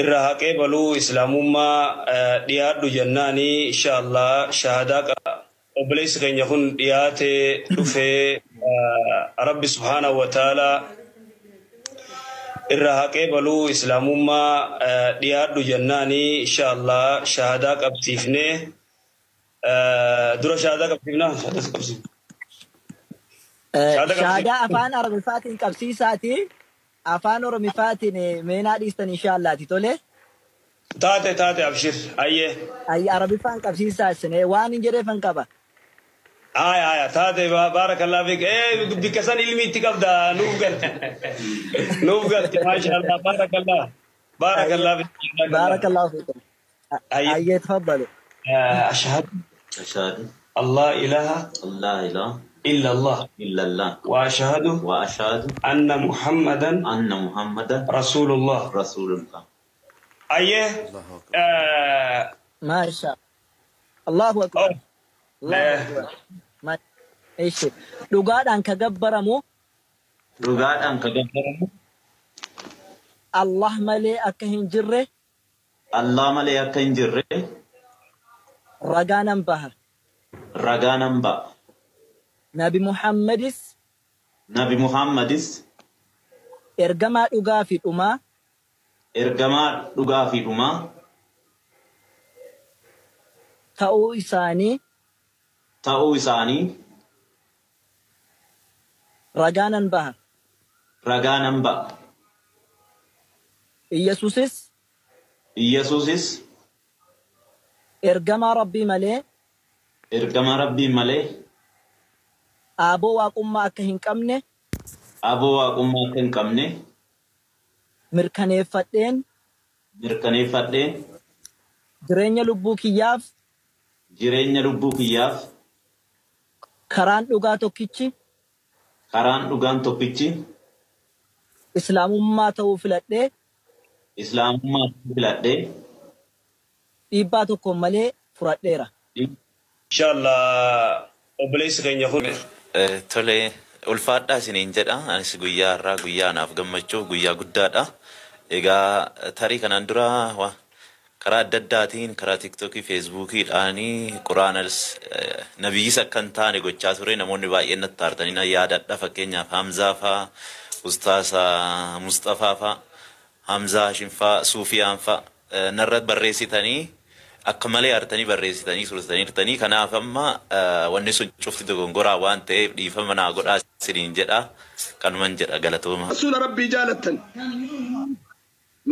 Irraa haqee baluu islaamummaa dhiyaadhu jennaani inshallah shahadaa obboleessi keenya kun dhiyaate dhufee Rabbi subhaanahu wa ta'ala irraa haqee baluu islaamummaa dhiyaadhu jennaani inshallah shahadaa qabsiifnee dura shahadaa qabsiifnaa shahadaa qabsiifna. Shahadaa afaan Arabifaatiin qabsiisaati. Afaan Oromifaatiin meenaa dhiistan inshaallaahi tole. Taate taate abshir ayyee. Ayyi Arabifaan qabsiisaa isin waan hin jedheefan qaba. Aya aya taate baarakallahu fiik. Bikka san ilmi itti qabda nuuf galte. Nuuf galte maashaallah baarakallah. Baarakallahu fiik. Baarakallahu fiik. Ayyee tafaddalu. أشهد أشهد الله إله أن لا إله إلا الله إلا الله وأشهد وأشهد أن محمدا أن محمدا رسول الله رسول الله. أيه ما شاء الله أكبر الله أكبر. ما إيش dhugaadhaan ka gabbaramu dhugaadhaan ka gabbaramu Allah malee akka hin jirre Allah malee akka hin jirre ragaa nan baha ragaa nan ba'a Nabi Muhammadis Nabi Muhammadis ergamaa dhugaa fi dhumaa ergamaa dhugaa fi dhumaa ta'uu isaanii ragaa nan baha ragaa nan ba'a. Iyyasuusis ergamaa Rabbii malee ergamaa Rabbii malee aboo waaqummaa akka hin qabne aboo waaqummaa akka hin qabne mirkaneeffadheen jireenya lubbuu kiyyaaf karaan dhugaa tokkichi islaamummaa ta'uu filadhee dhiibbaa tokko malee fudhadheera. Inshallah obboleessi keenya kun tole ulfaadhaa isiniin jedha. Anis guyyaa har'aa guyyaa anaaf gammachuuf guyyaa guddaadha. Egaa tarii kanaan dura karaa adda addaatiin karaa tiiktookii feesbuukiidhaanii quraanas nabiyyis akka hin taane gochaa ture namoonni baay'een natti aartanii na yaadadha. Fakkeenyaaf Hamzaa faa, Ustaasa Mustafaa faa, Hamzaa Hashim faa, Suufiyaan faa narra barreessitanii akka malee aartanii barreessitanii turtanii. Kanaaf amma wanni sun cufti dogongoraa waan ta'eef dhiifama naa godhaa isiniin jedha. Kanuman jedha galatooma. Rasuula Rabbii jaalattan.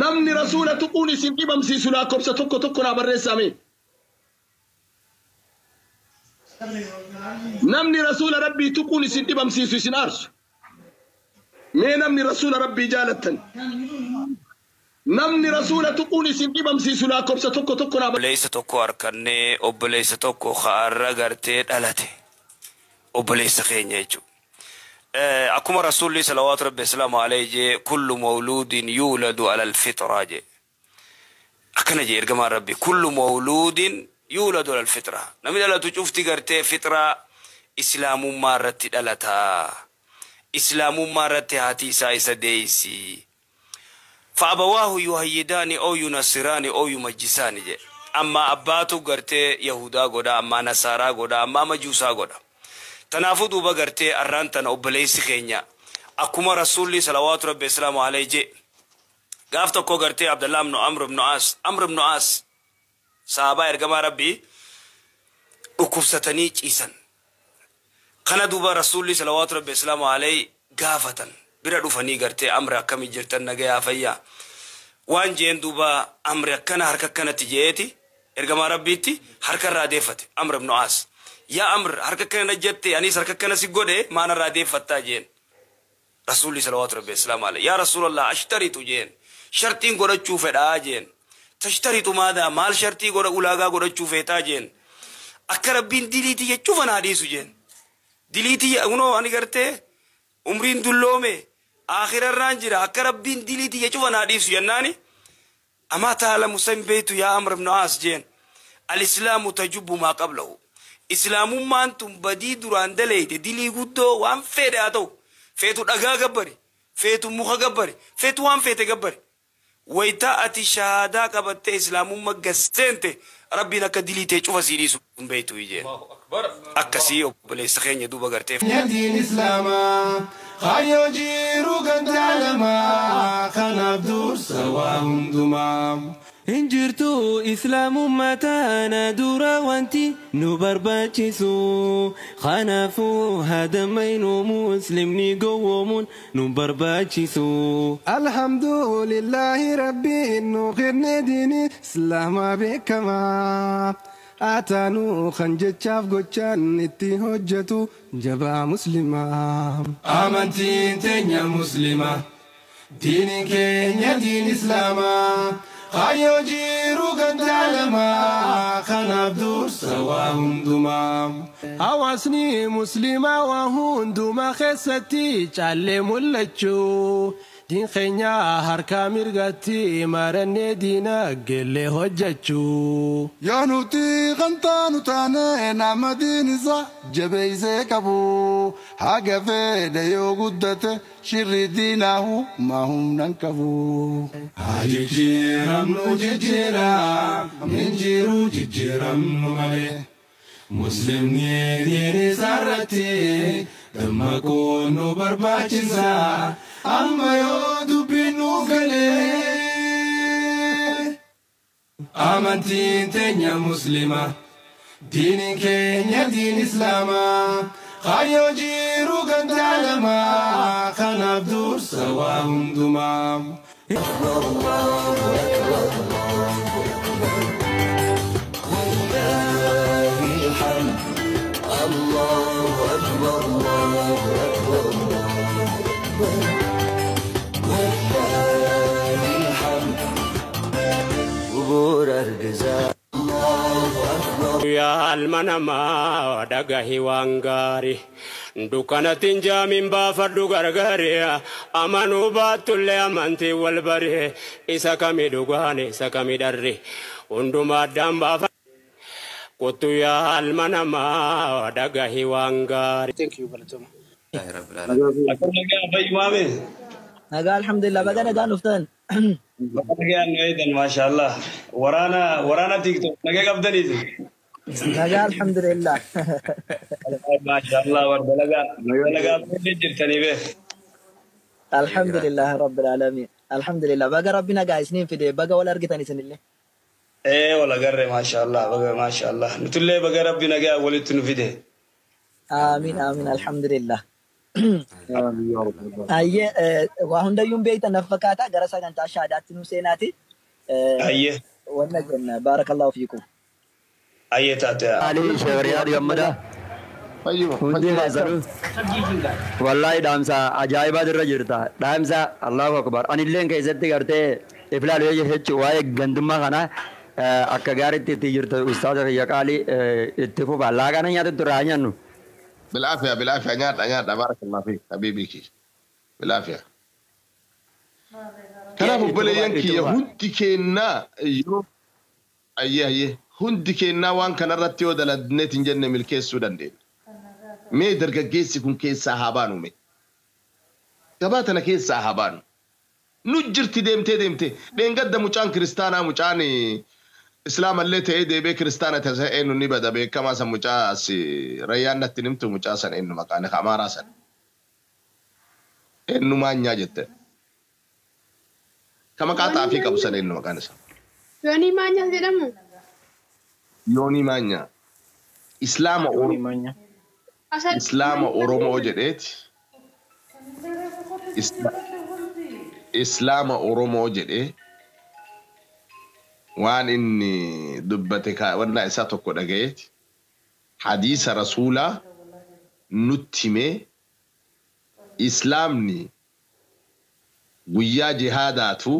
Namni rasuula tuquun isin dhibamsiisu lakkoofsa tokko tokko naa barreessame. Namni rasuula Rabbii tuquun isin dhibamsiisu isin aarsu. Mee namni rasuula Rabbii jaalattan. Namni rasuula tuquun isin dhibamsiisu lakkoofsa tokko tokko naa obboleessa tokko harkannee obboleessa tokko har'a gartee dhalate obboleessa keenya jechuudha. Akkuma rasuulli salawaatu rabbi islaamu alayhi jee kullu mawluudin yuuladu ala alfitra jee akkana jee ergamaan rabbi kullu mawluudin yuuladu ala alfitra namni dhalatu cufti gartee fitraa islaamummaa irratti dhalata islaamummaa irratti haati isaa isa deeysi. فأبواه يهيداني أو ينصراني أو يمجساني جي. أما أباتو غرتي يهودا غدا أما نصارى غدا أما مجوسا غدا تنافو دوبا غرتي أرانتنا أبليس خينيا أكما رسولي صلوات ربي السلام عليه جي غافتو كو غرتي عبد الله بن عمرو بن عاص عمرو بن عاص صحابة إرقما ربي أكفستني چيسن قنا دوبا رسولي صلوات ربي السلام عليه غافتن bira dhufanii gartee amri akkamii jirtan nagayaa fayyaa waan jeen duuba amri akkana harka akkanatti jeeti ergamaa rabbiitti harka irraa deeffate Amr ibn Aas yaa Amr harka akkana jette anis harka akkana si godhe maan irraa deeffattaa jeen rasuulli salawaatu rabbi islaamu alayhi yaa rasuulallah ashtaritu jeen shartiin godhachuu fedhaa jeen tashtaritu maadaa maal shartii godha ulaagaa godhachuu feetaa jeen akka rabbiin diliitii jechuu fanaa dhiisu jeen diliitii unoo ani gartee umriin dulloome آخر الرانجرة أكربين دليتي يشوف أنا حديث يناني أما تعلم مسلم بيتو يا عمرو بن عاص جين الإسلام تجب ما قبله إسلام ما أنتم بدي دران دليت دلي قدو وان فيد أتو فيتو دقا قبري فيتو مخ قبري فيتو وان فيت قبري Waytaa ati shahaadaa qabattee islaamummaa gasseente rabbiin akka dilii tee cufa sii dhiisu hin beektu ijeen. Akkasii obboleessa keenya duuba gartee. Diin Islaamaa kaayyoo jiru ganda lamaa kanaaf dursa waa hundumaa. Injirtu islaamummaa taana dura wanti nu barbaachisu kanaafuu hadamaynu muslimni gowwoomuun nu barbaachisu. Alhamdulillahi rabbiin nu kenne diini Islaamaa beekamaa. Ataanuu kan jechaaf gochaan itti hojjetu jabaa muslimaa. Amantiin teenya muslimaa. Diiniin keenya diin Islaamaa. Kaayyoo jiru ganda lamaa kanaaf dursa waa hundumaa. Hawaasni muslimaa waa hundumaa keessatti caallee mul'achuu. Diin keenya harka mirgatti marannee diina geellee hojjechuu. Yaa nuti qantaanu taane nama diin isaa jabeessee qabu. Haga fedhe yoo guddate shirri diinaahu maa humnan qabu. Haa jijjiiramnu jijjiiram hin jiru jijjiiramnu malee. Muslimni diin isaarratti dammaquun nu barbaachisa. Amma yoo dubbiin nu galee. Amantiin teenya muslima. Diiniin keenya diin Islaamaa. Kaayyoo jiru ganda lamaa kanaaf dursa waa hundumaa. Yaa ilma namaa dhagahi waan gaarii dukkanatti hin jaamin baafadhu gargaaree amanuu baattullee amantii wal baree isa kami dhugaan isa kami dharre hundumaa addaan baafa. Kottu yaa ilma namaa dhagahi waan gaarii. Thank you galatoma. Akkam nagaa fayyumaame? Nagaa alhamdulillah baga nagaan dhuftan. Baga nagaan nu eegan maashaallah. Waraana waraana TikTok nagaa qabdaniiti. Nagaa alhamdulillah. Maashaallah war dalagaa dalagaa bareeddee jirtanii bee. Alhamdulillah rabbil alamin. Alhamdulillah baga rabbi nagaa isiniin fide baga wal argitan isinillee. Ee wal agarre maashaallah baga maashaallah. Nutullee baga rabbi nagaa walitti nu fide. Amiin amiin alhamdulillah. Ayyee waa hundayyuun beektan na fakkaata gara sagantaa shaadaatti nu seenaati. Ayyee. Wanna jenna baarakallahu fiikum. Ayyee taate. Ali Shehriyaad Gammada. Hundi keessanuu. Wallaahi dhaamsa ajaa'ibaa irra jirta. Dhaamsa Allahu Akbar. Anilleen keessatti gartee iflaalu jechuun waa'ee gandummaa kana akka gaariitti itti jirta ustaaza kiyya qaalii itti fufa. Laaqana nyaatu tura haa nyaannu. بالعافية بالعافية نياتا نياتا بارك الله فيك حبيبي كي بالعافية. Kanaaf obboleeyyan kiyya hundi keenna yoo ayyee ayyee hundi keennaa waan kanarratti yoo daladneet hin jenne milkeessuu dandeenya. Mee dargaggeessi kun keessaa haa baanu mee. Gabaa tana keessaa haa baanu. Nu jirti deemtee deemtee dheengadda mucaan kiristaanaa mucaan islaamallee ta'ee deebee kiristaana ta'e eenyu ni bada beekamaa san mucaa as rayyaan natti nimtu mucaa san eenyu maqaan amaaraa san. Eenyu maanyaa jette. Ka maqaa xaafii qabu san eenyu maqaan isaa. Yoonii Maanyaa jedhamu. Yoonii Maanyaa. Islaama Oromoo. Islaama Oromoo jedheeti. Islaama Oromoo jedhee waan inni dubbate wannaa isaa tokko dhagayeeti. Hadiisa rasuulaa nutti himee islaamni guyyaa jihaadaatu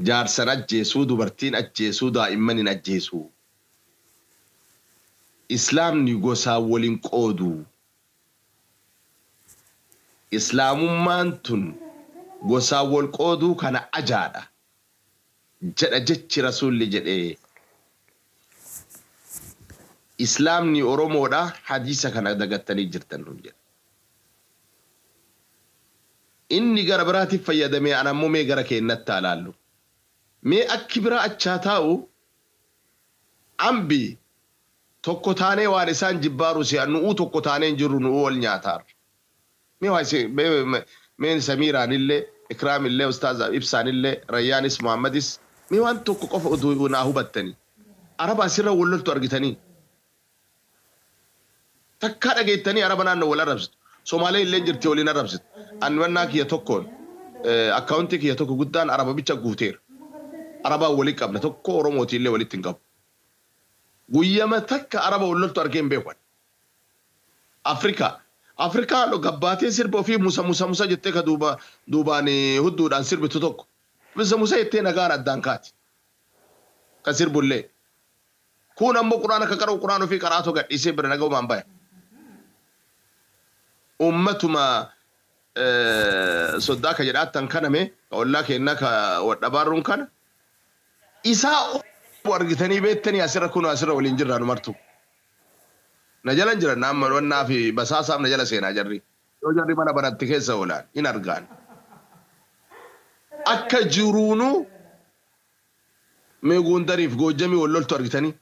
jaarsan ajjeesuu dubartiin ajjeesuu daa'imman hin ajjeesuu. Islaamni gosaa waliin qoodu. Islaamummaan tun gosaa wal qooduu kana ajaadha. Jedha jechi rasuulli jedhee. Islaamni Oromoodha hadiisa kana dagattanii jirtan nun jedha. Inni gara biraatiif fayyadamee an ammoo mee gara keennatti haa laallu. Mee akki biraa achaa taa'u ambi tokko taanee waan isaan jibbaaru si'a nu'uu tokko taanee hin jirru nu'uu wal nyaataar. Mee waa isin mee Samiiraanillee Ikraamillee Ustaaz Ibsaanillee Rayyaanis Muhammadis mee waan tokko qofa oduu naa hubattanii. Araba asirra wal loltu argitanii. Takkaa dhageettanii araba naannoo wal arrabsitu. Somaalee illee jirti waliin arrabsitu. Anwannaa kiyya tokkoon akkaawuntii kiyya tokko guddaan araba bicha guuteera. Arabaa walii qabna tokko Oromootii illee walitti hin qabu. Guyyama takka araba wal loltu argee hin beeku. Afrikaa. Afrikaa gabbaatee sirba ofii musa musa musa jettee ka duuba duubaan hudduudhaan sirbitu tokko. Musa musa jettee nagaan addaan kaati. Ka sirbullee. Kun ammoo quraana ka qara'u quraana ofii qaraatoo gadhiisee bira nagaumaan baya. Ummatuma soddaa ka jedhaattan kana mee ka ollaa keennaa ka wadhabaarruun kana isaa argitanii beektanii asirra kun asirra waliin jirraa nu martu. Na jala hin jiran amma wannaa fi basaasaaf na jala seenaa jarri. Yoo jarri mana banatti keessa oolan hin argaan. Akka jiruunu mee Gondariif Goojjamii wal loltu argitanii.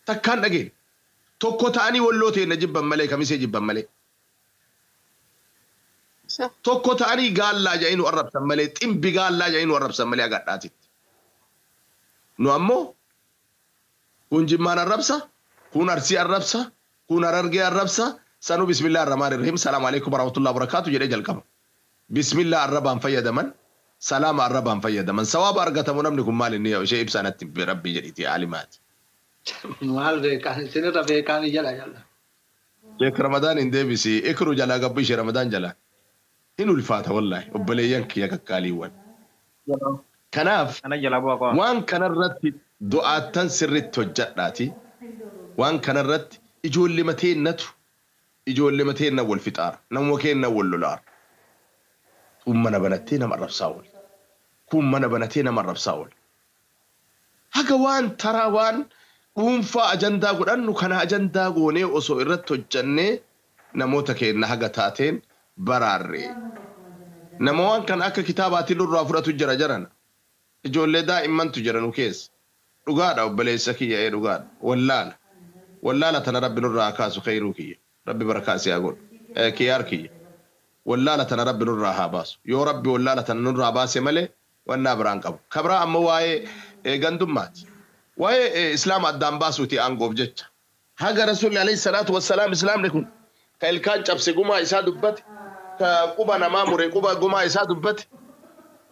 Takkaan dhageen. Tokko ta'anii walloo ta'e jibban malee kamisee jibban malee. Tokko ta'anii gaallaa jedhanii nu arrabsan malee ximbi gaallaa jedhanii nu arrabsan malee agadhaatitti. Nu ammoo kun Jimmaan arrabsa, kun Arsii arrabsa, kun Harargee arrabsa, sanuu bismillah ar-rahmaan ar-rahiim salaamu alaikum warahmatullahi wabarakaatu jedhee jalqaba. Bismillah arrabaan fayyadaman, salaama arrabaan fayyadaman, sawaaba argatamu namni kun maal inni ishee ibsaa natti rabbii jedhiti alimaati. Maal beekaan isinirra beekaan jala jala. Sheek Ramadaan hin deebisi ikru jalaa gabbu ishee Ramadaan jalaa. Hin ulfaata wallaahi obboleeyyan kiyya kakkaaliiwwan. Kanaaf waan kanarratti du'aattan sirriitti hojjedhaati. Waan kanarratti ijoollee mateennatu ijoollee mateenna wal fixaara. Namuma keenna wal lolaara. Kun mana banattee nama arrabsaa oole. Kun mana banatee nama arrabsaa oole. Haga waan taraa waan dhuunfaa ajandaa godhannu kana ajandaa goonee osoo irratti hojjannee namoota keenna haga taateen baraarre. Nama waan kana akka kitaabaatiin nurraa fudhatu jira jarana. Ijoollee daa'immantu jira nu keessa. Dhugaadha obboleessa kiyya ee dhugaadha. Wallaala. Wallaala tana rabbi nurraa kaasu khayruu kiyya. Rabbi barakaa si haa godhu. Kiyaar kiyya. Wallaala tana rabbi nurraa haa baasu. Yoo rabbi wallaala tana nurraa baase malee wannaa biraan qabu. Kabraa ammoo waa'ee gandummaati. Waa'ee islaama addaan baasuuti aangoof jecha. Haga rasuulli alayhi salaatu wassalaam islaamni kun ka ilkaan cabse gumaa isaa dubbate ka quba namaa mure quba gumaa isaa dubbate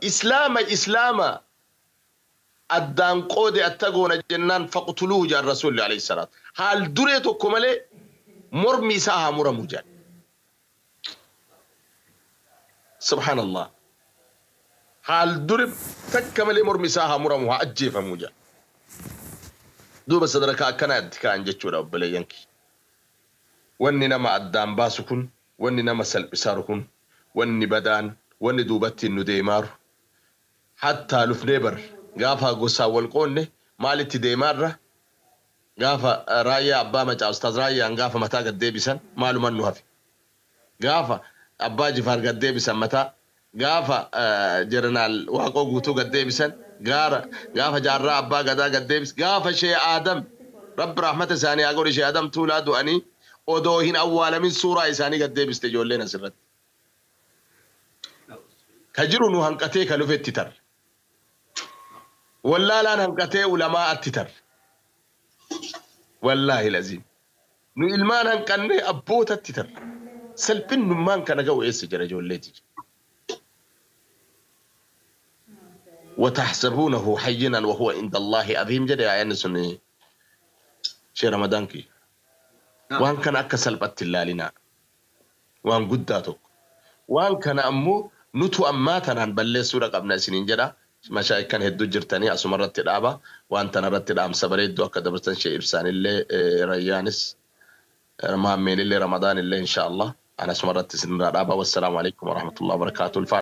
islaama islaama addaan qoode atta goona jennaan faqtuluuhu jedhan rasuulli alayhi salaatu. Haal duree tokko malee mormi isaa haa muramu jedhan. Subhaanallah. Haal dure takka malee mormi isaa haa muramu haa ajjeefamu jedhan. Duuba sadarkaa akkanaatti ka'an jechuudha obboleeyyan kiyya. Wanni nama addaan baasu kun, wanni nama salphisaaru kun, wanni badaan, wanni duubatti nu deemaaru. Hattaa lufnee bar gaafa gosaan wal qoonne maalitti deemaarra gaafa raayyaa abbaa macaa ustaaz raayyaan gaafa mataa gad deebisan maaluman nu hafe. Gaafa abbaa jifaar gad deebisan mataa gaafa jeneraal Waaqoo guutuu gad deebisan gaafa jaarraa abbaa gadaa gad deebis gaafa shee Aadam rabbi rahmata isaanii haa godhu shee Aadam tuulaa du'anii odoo hin awwaalamin suuraa isaanii gad deebiste ijoolleen asirratti. Ka jiru nu hanqatee ka lufetti tarre. Wallaalaan hanqatee ulamaa atti tarre. Wallaahi laziim. Nu ilmaan hanqannee abbootatti tarre. Salphinnummaan kana ga'u eessa jira ijoolleeti. وتحسبونه حينا وهو عند الله عظيم جدا يعني سني شي رمضان كي وان كان أكا سلبت لنا وان قداتك وان كان أمو نتو أماتنا بلي سورة قبل سنين جدا مشايخ كان هدو جرتني أسمرت الأبا وان تنرت الأم سبريد دو أكا دبرتن شيء إبسان اللي ريانس مهمين اللي رمضان اللي إن شاء الله أنا سمرت سنين الأبا والسلام عليكم ورحمة الله وبركاته.